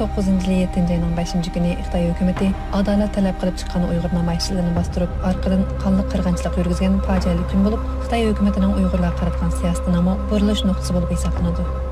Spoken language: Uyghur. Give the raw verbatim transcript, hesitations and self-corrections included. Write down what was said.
توققۇزىنچى يىلى يەتتىنچى ئاينىڭ بەشىنچى كۈنى خىتاي ھۆكۈمىتى ئادالەت تەلەپ قىلىپ چىققان ئۇيغۇر نامايىشچىلىرىنى باستۇرۇپ، ئارقىدىن قانلىق قىرغىنچىلىق يۈرگۈزگەن پاجىئەلىك كۈن بولۇپ، خىتاي ھۆكۈمىتىنىڭ ئۇيغۇرلارغا قاراتقان سىياسىتىنىڭمۇ بۇرۇلۇش نۇقتىسى بولۇپ ھېسابلىنىدۇ.